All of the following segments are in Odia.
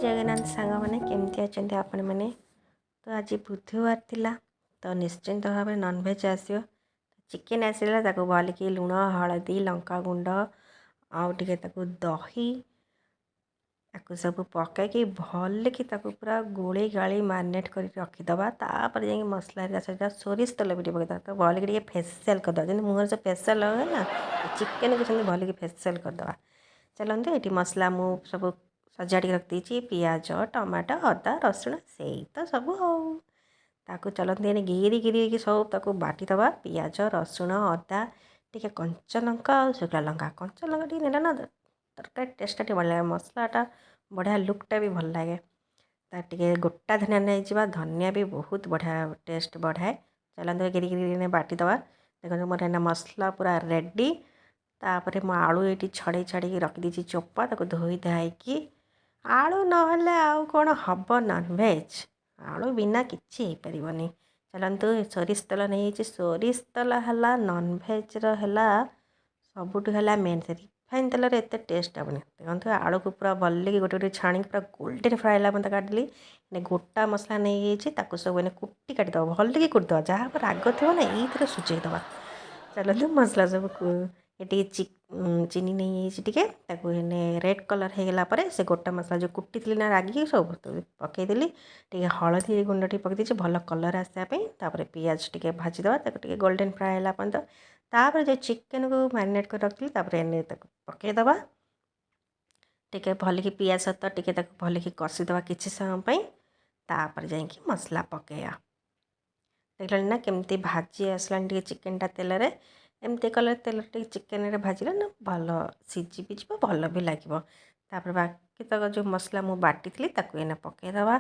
ଜଗନ୍ନାଥ ସାଙ୍ଗମାନେ, କେମିତି ଅଛନ୍ତି ଆପଣମାନେ? ତ ଆଜି ବୁଧବାର ଥିଲା, ତ ନିଶ୍ଚିନ୍ତ ଭାବରେ ନନଭେଜ୍ ଆସିବ। ଚିକେନ୍ ଆସିଲା, ତାକୁ ଭଲିକି ଲୁଣ, ହଳଦୀ, ଲଙ୍କା ଗୁଣ୍ଡ ଆଉ ଟିକେ ତାକୁ ଦହି, ତାକୁ ସବୁ ପକାଇକି ଭଲକି ତାକୁ ପୁରା ଗୋଳେଇ ଗାଳେଇ ମ୍ୟାରିନେଟ୍ କରିକି ରଖିଦେବା। ତାପରେ ଯାଇକି ମସଲା ହେରିକା ସହିତ ସୋରିଷ ତେଲ ବି ଟିକେ ପକାଇଦେବା। ତ ଭଲକି ଟିକେ ଫେସିଆଲ୍ କରିଦେବା। ଯେମିତି ମୁହଁରେ ସବୁ ଫେସିଆଲ୍ ହୁଏ ନା, ଚିକେନ୍କୁ ସେମିତି ଭଲକି ଫେସିଆଲ୍ କରିଦେବା। ଚାଲନ୍ତୁ, ଏଠି ମସଲା ମୁଁ ସବୁ ସଜାଡ଼ିକି ରଖିଦେଇଛି, ପିଆଜ, ଟମାଟୋ, ଅଦା, ରସୁଣ, ସେଇ ତ ସବୁ ଆଉ ତାକୁ ଚାଲନ୍ତୁ ଏନେ ଘିରି ଘିରି ହେଇକି ସବୁ ତାକୁ ବାଟିଦେବା। ପିଆଜ, ରସୁଣ, ଅଦା, ଟିକେ କଞ୍ଚା ଲଙ୍କା ଆଉ ଶୁଖିଲା ଲଙ୍କା। କଞ୍ଚା ଲଙ୍କା ଟିକେ ନେଲେ ନା ତରକାରୀ ଟେଷ୍ଟଟା ଟିକେ ଭଲ ଲାଗେ, ମସଲାଟା ବଢ଼ିଆ ଲୁକ୍ଟା ବି ଭଲ ଲାଗେ। ତା ଟିକେ ଗୋଟା ଧନିଆ ନେଇଯିବା, ଧନିଆ ବି ବହୁତ ବଢ଼ିଆ ଟେଷ୍ଟ ବଢ଼ାଏ। ଚାଲନ୍ତୁ, ଘିରି ଘିରି ବାଟିଦେବା। ଦେଖନ୍ତୁ, ମୋର ଏଇନା ମସଲା ପୁରା ରେଡ଼ି। ତାପରେ ମୁଁ ଆଳୁ ଏଇଠି ଛଡ଼େଇ ଛାଡ଼ିକି ରଖିଦେଇଛି ଚୋପା, ତାକୁ ଧୋଇ ଧାଇକି। ଆଳୁ ନହେଲେ ଆଉ କ'ଣ ହେବ ନନଭେଜ୍? ଆଳୁ ବିନା କିଛି ହେଇପାରିବନି। ଚାଲନ୍ତୁ, ସୋରିଷ ତେଲ ନେଇଯାଇଛି। ସୋରିଷ ତେଲ ହେଲା ନନଭେଜ୍ର ହେଲା ସବୁଠୁ ହେଲା ମେନ୍। ସେ ରିଫାଇନ୍ ତେଲରେ ଏତେ ଟେଷ୍ଟ ହେବନି। ଦେଖନ୍ତୁ, ଆଳୁକୁ ପୁରା ଭଲକି ଗୋଟେ ଗୋଟେ ଛାଣିକି ପୁରା ଗୋଲ୍ଡେନ୍ ଫ୍ରାଏ ହେଲା ପର୍ଯ୍ୟନ୍ତ କାଟିଲି। ଗୋଟା ମସଲା ନେଇଯାଇଛି, ତାକୁ ସବୁ ଏନେ କୁଟି କାଟିଦେବା, ଭଲକି କୁଟିଦେବା। ଯାହା ରାଗ ଥିବ ନା, ଏଇଥିରେ ସୁଝେଇଦେବା। ଚାଲନ୍ତୁ, ମସଲା ସବୁ ଟିକେ ଚିନି ନେଇଯାଇଛି ଟିକେ, ତାକୁ ଏନେ ରେଡ଼୍ କଲର୍ ହେଇଗଲା ପରେ ସେ ଗୋଟା ମସଲା ଯେଉଁ କୁଟିଥିଲି ନା ରାଗିକି, ସବୁ ପକାଇଦେଲି। ଟିକେ ହଳଦୀ ଗୁଣ୍ଡ ଟିକେ ପକାଇ ଦେଇଛି ଭଲ କଲର୍ ଆସିବା ପାଇଁ। ତାପରେ ପିଆଜ ଟିକେ ଭାଜିଦେବା, ତାକୁ ଟିକେ ଗୋଲ୍ଡେନ୍ ଫ୍ରାଏ ହେଲା ପର୍ଯ୍ୟନ୍ତ। ତାପରେ ଯେଉଁ ଚିକେନ୍କୁ ମ୍ୟାରିନେଟ୍ କରି ରଖିଥିଲି, ତାପରେ ଏନେ ତାକୁ ପକାଇଦେବା। ଟିକେ ଭଲିକି ପିଆଜ ସହିତ ଟିକେ ତାକୁ ଭଲିକି କଷିଦେବା କିଛି ସମୟ ପାଇଁ। ତାପରେ ଯାଇକି ମସଲା ପକାଇବା। ଦେଖିଲାଣି ନା କେମିତି ଭାଜି ଆସିଲାଣି ଟିକେ ଚିକେନ୍ଟା ତେଲରେ? ଏମିତି କଲେ ତେଲ ଟିକେ ଚିକେନ୍ରେ ଭାଜିଲେ ନା ଭଲ ସିଝି ବି ଯିବ, ଭଲ ବି ଲାଗିବ। ତାପରେ ବାକି ତକ ଯେଉଁ ମସଲା ମୁଁ ବାଟିଥିଲି, ତାକୁ ଏଇନା ପକାଇଦେବା।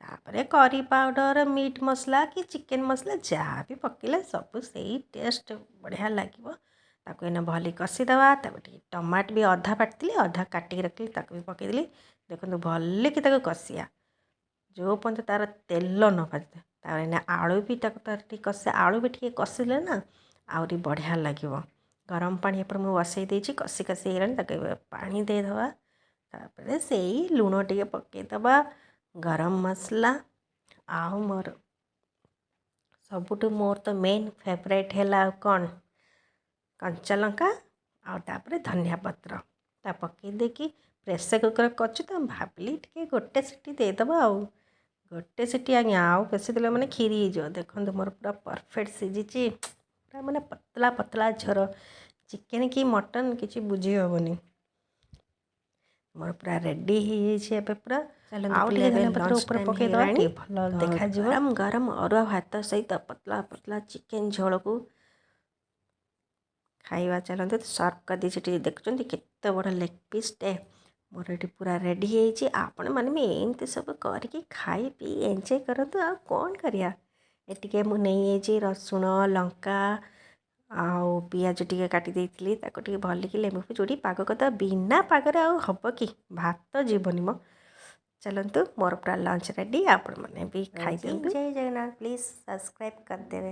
ତାପରେ କରି ପାଉଡ଼ର, ମିଟ୍ ମସଲା କି ଚିକେନ୍ ମସଲା ଯାହା ବି ପକାଇଲେ ସବୁ ସେଇ ଟେଷ୍ଟ ବଢ଼ିଆ ଲାଗିବ। ତାକୁ ଏଇନା ଭଲି କଷିଦେବା। ତାପରେ ଟିକେ ଟମାଟୋ ବି ଅଧା ବାଟିଥିଲି, ଅଧା କାଟିକି ରଖିଲି, ତାକୁ ବି ପକାଇଦେଲି। ଦେଖନ୍ତୁ, ଭଲକି ତାକୁ କଷିବା ଯେଉଁ ପର୍ଯ୍ୟନ୍ତ ତା'ର ତେଲ ନ ବାଜିଥାଏ। ତାପରେ ଏଇନା ଆଳୁ ବି ତାକୁ ତାର ଟିକେ କଷି, ଆଳୁ ବି ଟିକେ କଷିଲେ ନା ଆହୁରି ବଢ଼ିଆ ଲାଗିବ। ଗରମ ପାଣି ଏପଟେ ମୁଁ ବସେଇ ଦେଇଛି, କଷି କଷି ହେଇଗଲାଣି, ତାକୁ ଏବେ ପାଣି ଦେଇଦେବା। ତାପରେ ସେଇ ଲୁଣ ଟିକେ ପକାଇଦେବା, ଗରମ ମସଲା, ଆଉ ମୋର ସବୁଠୁ ମୋର ତ ମେନ୍ ଫେଭରାଇଟ୍ ହେଲା ଆଉ କ'ଣ, କଞ୍ଚା ଲଙ୍କା ଆଉ ତାପରେ ଧନିଆ ପତ୍ର ତା ପକାଇ ଦେଇକି ପ୍ରେସର୍ କୁକର୍ କରିଛୁ ତ ଭାବିଲି ଟିକେ ଗୋଟେ ସିଟି ଦେଇଦେବା। ଆଉ ଗୋଟେ ସିଟି ଆଜ୍ଞା, ଆଉ ବେଶୀ ଦେଲେ ମାନେ କ୍ଷୀରି ହେଇଯିବ। ଦେଖନ୍ତୁ, ମୋର ପୁରା ପରଫେକ୍ଟ ସିଝିଛି, ପୁରା ମାନେ ପତଲା ପତଲା ଝୋଳ। ଚିକେନ୍ କି ମଟନ୍ କିଛି ବୁଝି ହେବନି। ମୋର ପୁରା ରେଡ଼ି ହେଇଯାଇଛି ଏବେ ପୁରା। ଚାଲନ୍ତୁ ଆଉ ପିଲା, ଟିକେ ଏବେ ଧନିଆ ପତ୍ର ଲଞ୍ଚ ଉପରେ ଟାଇମ୍ ପକାଇଦେବା, ହେଇଗଲାଣି। ଟିକେ ଭଲ ତ ଦେଖାଯିବ। ଗରମ ଗରମ ଅରୁଆ ଭାତ ସହିତ ପତଲା ପତଲା ଚିକେନ୍ ଝୋଳକୁ ଖାଇବା। ଚାଲନ୍ତୁ, ସର୍ଭ କରିଦେଇଛି ଟିକେ। ଦେଖୁଛନ୍ତି କେତେ ବଡ଼ ଲେଗ୍ ପିସ୍ଟେ ମୋର ଏଠି ପୁରା ରେଡ଼ି ହେଇଯାଇଛି। ଆପଣମାନେ ବି ଏମିତି ସବୁ କରିକି ଖାଇ ପିଇ ଏନ୍ଜୟ କରନ୍ତୁ। ଆଉ କ'ଣ କରିବା? ଏ ଟିକେ ମୁଁ ନେଇଯାଇଛି ରସୁଣ, ଲଙ୍କା ଆଉ ପିଆଜ ଟିକେ କାଟି ଦେଇଥିଲି, ତାକୁ ଟିକେ ଭଲିକି ଲେମ୍ବୁ ଚୁଡ଼ି ପାଗ କରିଦେବା। ବିନା ପାଗରେ ଆଉ ହେବ କି? ଭାତ ଯିବନି ମ। ଚାଲନ୍ତୁ, ମୋର ପୁରା ଲଞ୍ଚ ରେଡ଼ି, ଆପଣମାନେ ବି ଖାଇଦିଅନ୍ତୁ। ଜୟ ଜଗନ୍ନାଥ, ପ୍ଲିଜ୍ ସବସ୍କ୍ରାଇବ୍ କରିଦେବେ।